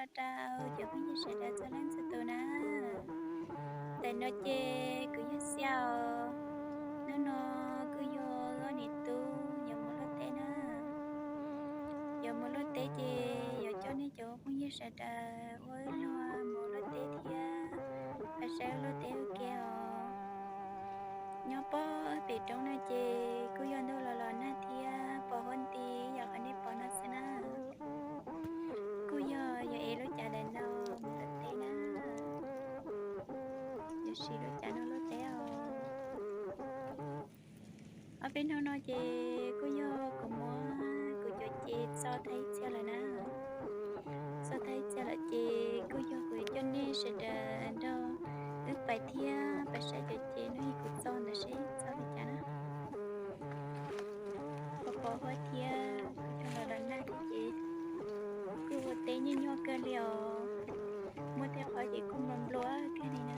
Rau cov phooj ywg sawv daws txhua leej txhua tus na. Ntawm no ces kuv yog Xia os. Hnub no kuj yog ob niam tub yuav mus luaj teb na. Yuav mus luaj teb ces yuav coj nej cov phooj ywg sawv daws ua wb luag mus luaj teb thiab, pab saib wb luaj teb ua ke os. Nyob pob pem roob no ces kuj yog ntuj los los nag thiab pos huab nti yam qhov nej pom no xwb na. Kuj yog yuav ev lub cav ntawm no mus luaj teb na. Yuav siv lub cav no luaj teb os. Ob peb hnub no ces kuj yog kuv muab kuv cov cev txo tag ib txhia lawm na. Txo tag ib txhia lawm ces kuj yog kuv yuav coj nej sawv daws nrog wb pais thiab pais saib cov cev no kuv txo ntawd seb txo li cas na. Pos pos huab thiab kuj yog los los nag thiab ces kuj ua teb nyuaj nyuaj kawg li os. Muaj tej qhov ces kuj nplua nplua kawg li na.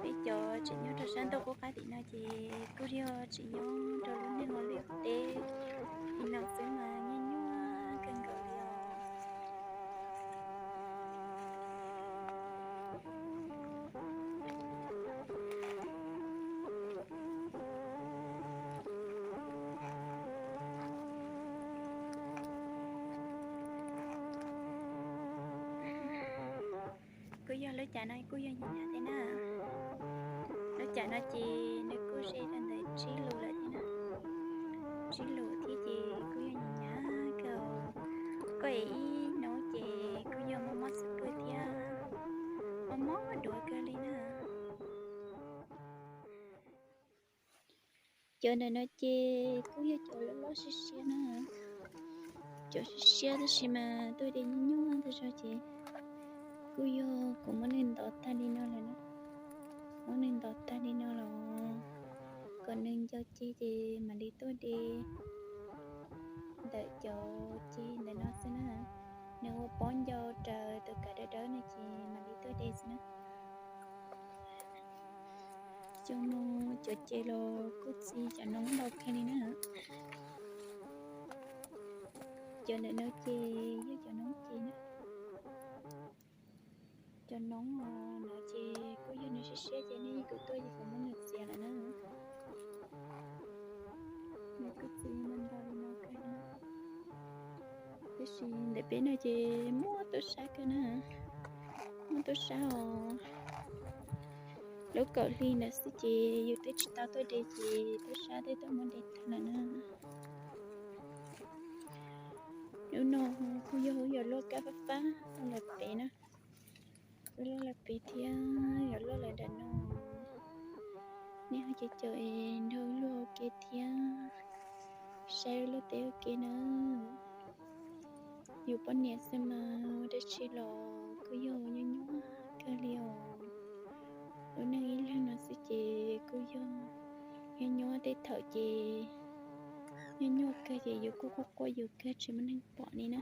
Peb cov tseem nyob rau sab ntuj qub qab tim no ces kuj yog tseem nyob rau lub neej ua liaj ua teb li no xwb mas nyuaj nyuaj kawg nkaus li os. Kuj yog lub cav no kuj yog nyav nyav thiab na. Lub cav no ces nws kuj ze rau ntawm tsib lus lawm thiab na. Tsib lus thiab ces kuj yog nyav nyav kawg. Koj ev ib hnub ces kuj yog mob mob xwb kawg thiab, mob mob duav kawg li na. Cov ntawm no ces kuj yog cov loj loj siab siab na. Cov siab siab tab sis mas tuaj de nyuaj nyuaj ntag zog ces kuj yog kuv muab nws ntov tag li no lawm na. Muab nws ntov tag li no los kom nws nco ceg ces mam li tuaj de ntawm cov ceg ntawm no xwb na. Nws ua pob ncau raws tus kav dawb dawb no ces mam li tuaj de xwb na. Cov no cov ces los kuj txi cov noob ntau kawg li na. Cov ntawm no ces yog cov noob ces na. Cov noob no ces kuj yog nws siab siab ces nej yeej tus tuaj ces kuv muab nws txiav lawm na. Nws kuj txi ntau ntau li no kawg na. Tab sis ntawm peb no ces muaj tub sab kawg na. Muaj tub sab os. Lub kaum hli ntawd xwb ces yus twb tsis tau tuaj de ces tub sab twb tuaj muab de tag lawm na. Lub no kuj yog wb yuav luaj kab fab fab lawm pem na. Wb luaj lawm pem thiab yuav luaj lawm nram no. Nej ho caum caum es nrog wb luaj ua ke thiab saib wb luaj teb ua ke na. Yus poj niam xwb mas ua dab tsi los kuj yog nyuaj nyuaj kawg li os. Lub neej ib leeg no xwb ces kuj yog nyuaj nyuaj, tej thaum ces nyuaj nyuaj kawg ces yus kuj quaj quaj yus kawg tsis muaj neeg pom li na.